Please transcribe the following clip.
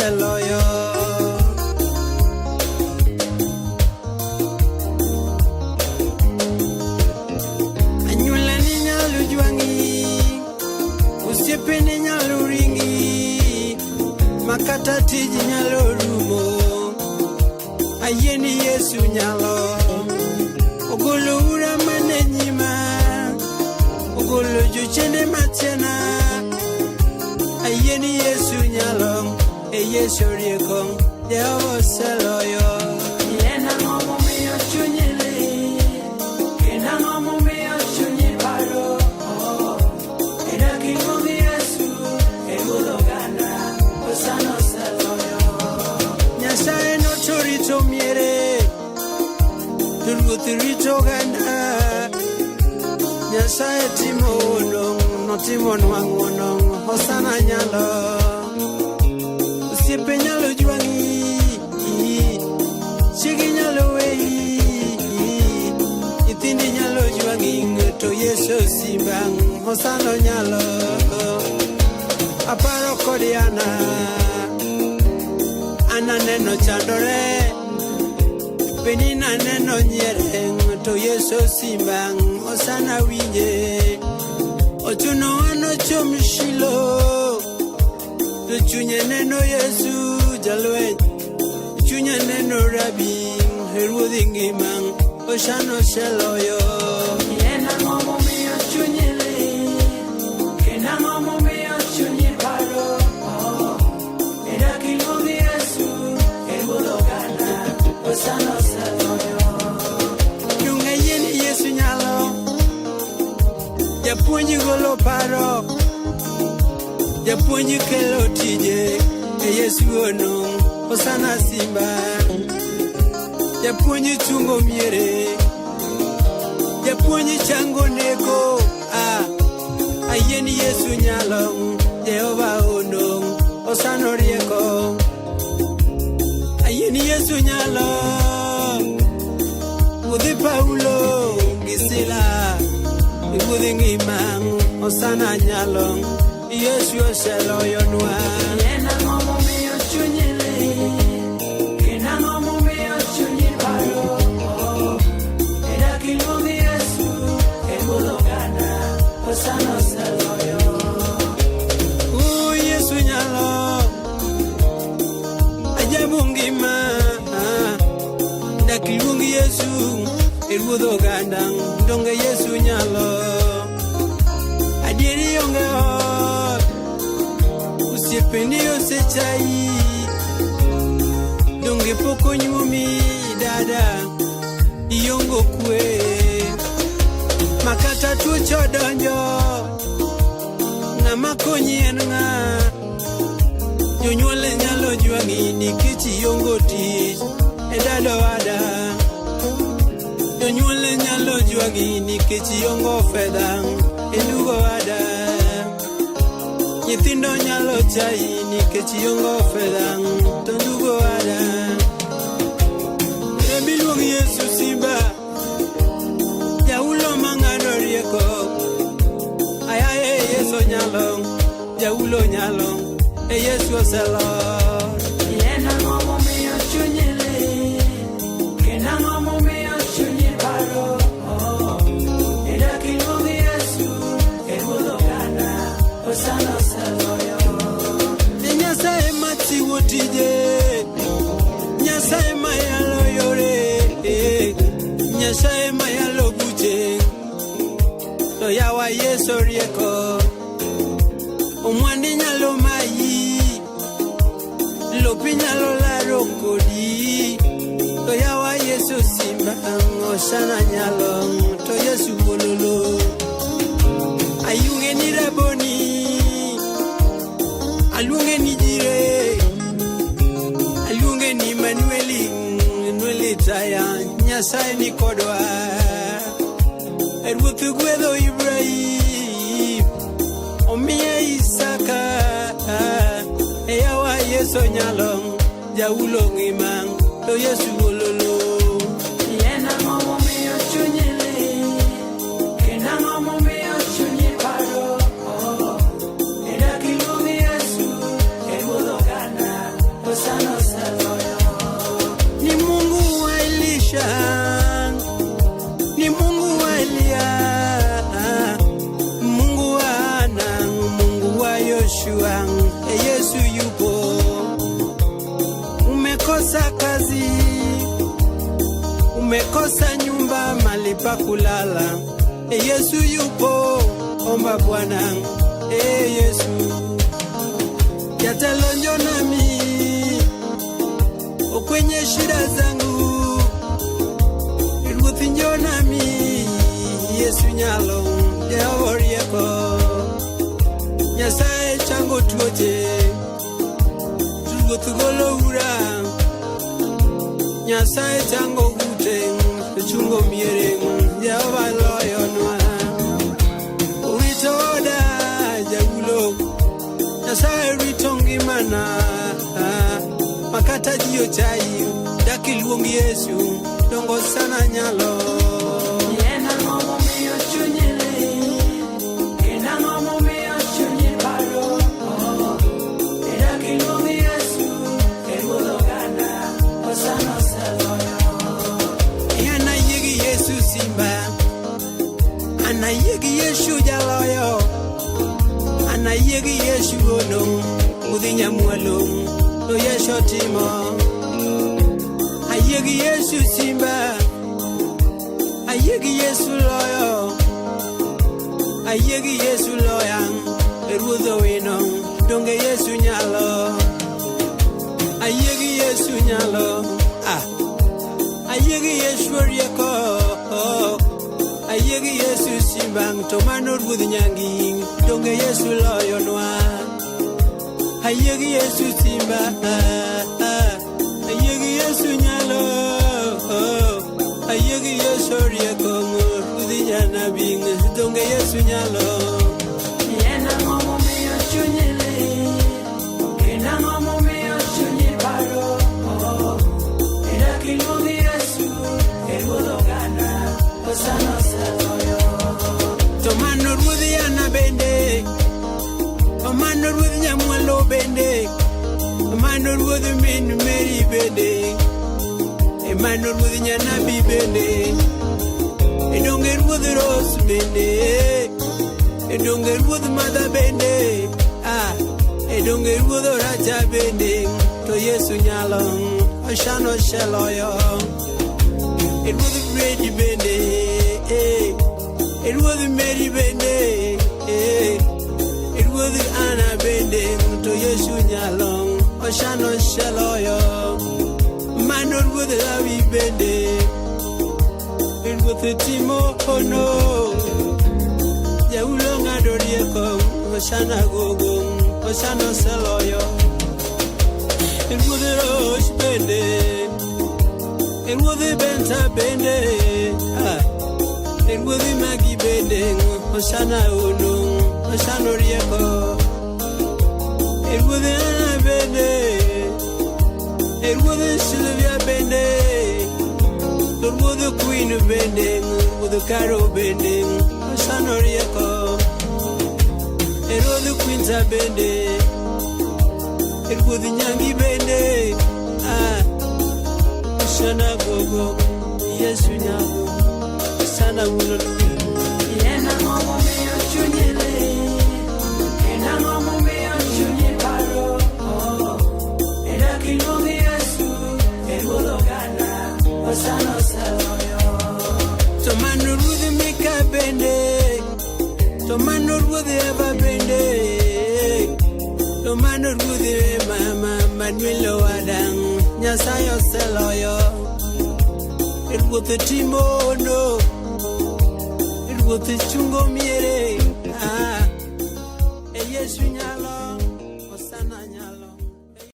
oseloyo. Anyuolani nyalo jwang'i, osiepeni nyalo ringi, makata tiji nyalo rumo. Ayie ni Yesu nyalo ogolo ura mane nyima, ogolo jochiende matiena. Ayie ni Yesu nyalo, e Yesu rieko, Jehova oseloyo. En ang'o momiyo chunyi lit? Kendo ang'o momiyo chunyi paro? Dak iluong Yesu e ruodh oganda, Hosana oseloyo. Nyasaye notorito miere, to ruoth rito oganda. Nyasaye timo hono, notimonwa ng'wono, Hosana nyalo. Osiepe nyalo jwang'i, chiegi nyalo weyi, nyithindi nyalo jwang'i, to Yesu simba, Hosana nyalo. Aparo kod Ana, Ana neno chandore, Penina neno nyiere, to Yesu simba, Hosana winje. Ochuno an ochom Shilo, to chunye neno Yesu jalweny, chunye neno Rabi, ruodhi ngima, Hosana oseloyo. En ang'o momiyo chunyi lit? Kendo ang'o momiyo chunyi paro? Dak iluong Yesu e ruodh oganda, Hosana oseloyo. Donge ayie ni Yesu nyalo, japuonj golo paro, japuonj kelo tije, e Yesu ono, Hosana simba. Japuonj chungo miere, japuonj chango neko, ah, ayie ni Yesu nyalo, Jehova ono, Hosana rieko. Ayie ni Yesu nyalo, wuodhi Paulo gi Sila, wuodhi ngima, Hosana nyalo, Yesu oseloyonwa. En ang'o momiyo chunyi lit? Kendo ang'o momiyo chunyi paro? Dak iluong Yesu e ruodh oganda, Hosana oseloyo. O Yesu nyalo, ajabu ngima, dak iluong Yesu e ruodh oganda, donge Yesu nyalo. Adieri onge ot, osiepeni osechayi, donge pok onyuomi dada, iongo kwe. Makata tuoche odonjo, ng'ama konyi en ng'a? Jonyuol nyalo jwang'i nikech iongo tich e dada wada. Jonyuol nyalo jwang'i nikech iongo fedha e ndugo wada. Nyithindo nyalo chayi nikech iongo fedha to ndugo wada. Rembi luong Yesu simba, jaulo mang'ado rieko. Ayaye Yesu nyalo, jaulo nyalo, e Yesu oselo. En ang'o momiyo chunyi lit? Kendo ang'o momiyo chunyi paro? Dak iluong Yesu e ruodh oganda, Hosana oseloyo. E Nyasaye machiwo tije, Nyasaye mayalo yore, Nyasaye mayalo buche, to yawa Yesu rieko. Omwandi nyalo mayi, lopi nyalo laro kodi, to yawa Yesu simba, Hosana nyalo, to Yesu wololo. Ayunge ni Raboni, aluonge ni Jire, aluonge ni Manueli, Manueli taya, Nyasaye ni kodwa. Ruoth gwedho Ibrahim, omiye Isaka, e yawa Yesu nyalo, jaulo ngima, to Yesu wololo. En ang'o momiyo chunyi lit? Kendo ang'o momiyo chunyi paro? Dak iluong Yesu e ruodh oganda, Umekosa kazi, umekosa nyumba, mali pa kulala. E Yesu yupo, omba Bwana. E Yesu, jatelo njoo nami kwenye shida zangu, Ruoth njoo nami, Yesu nyalo, Jehova rieko, Nyasaye chango tuoche, Ruoth golo ura, Nyasaye chango ute, chungo miere, Jehova loyonwa. Rito oda jaulo, Nyasaye rito ngimana, makata ji ochayi, dak iluong Yesu, dongo sana nyalo. En ang'o momiyo chunyi lit? Kendo ang'o momiyo chunyi paro? E dak iluong Yesu, e Ruodh oganda, Hosana oseloyo. An ayie gi Yesu simba, an ayie gi Yesu jaloyo, an ayie gi Yesu ono, udhi nyamwalo, to Yesu otimo. Ayie gi Yesu simba, ayie gi Yesu loyo, ayie gi Yesu loya, e Ruodh owino, donge Yesu nyalo. Ayie gi Yesu nyalo, ah. Ayie gi Yesu rieko, ayie gi Yesu simbang, to mano Ruodh nyangi, donge Yesu loyonwa. Ayie gi Yesu simba, ayie gi Yesu nyalo, ayie gi Yesu rieko, Ruodh janabi, donge Yesu nyalo. En ang'o momiyo chunyi lit? Kendo ang'o momiyo chunyi paro? E dak iluong Yesu, e Ruodh oganda, Hosana oseloyo. To mano Ruodh Yana bende, to mano Ruodh Nyamwalo bende, to mano Ruodh min Mary bende, e mano Ruodh Nyanabi bende, e donge Ruodh Rose bende, e donge Ruodh Madha bende, ah, e donge Ruodh Oracha bende, to Yesu nyalo, Hosana oseloyo. E Ruodh Bredi bende, eh, e Ruodh Mary bende, eh, e Ruodh Ana bende, to Yesu nyalo, Hosana oseloyo. Mano Ruodh Lawi bende, e Ruoth timo hono, jaulo ng'ado rieko, Hosana gogo, Hosana oseloyo. E Ruodh Rosh bende, e Ruodh Benta bende, ah, e Ruodh Magi bende, Hosana ono, Hosana rieko. E Ruodh Ana bende, e Ruodh Sylvia bende, to Ruodh Queen bende, Ruodh Caro bende, Hosana rieko. E Ruodh Quinta bende, e Ruodh Nyangi bende, ah, Hosana gogo, Yesu nyalo, Hosana ulolo. En ang'o momiyo chunyi lit? Kendo ang'o momiyo chunyi paro? E dak iluong Yesu, e Ruodh oganda, Hosana oseloyo. To mano Ruodh Mika bende, to mano Ruodh Eva bende, to mano Ruodh Mama Manuel Owadang, Nyasaye oseloyo. E Ruoth timo hono, e Ruoth chungo miere, ah, e Yesu nyalo.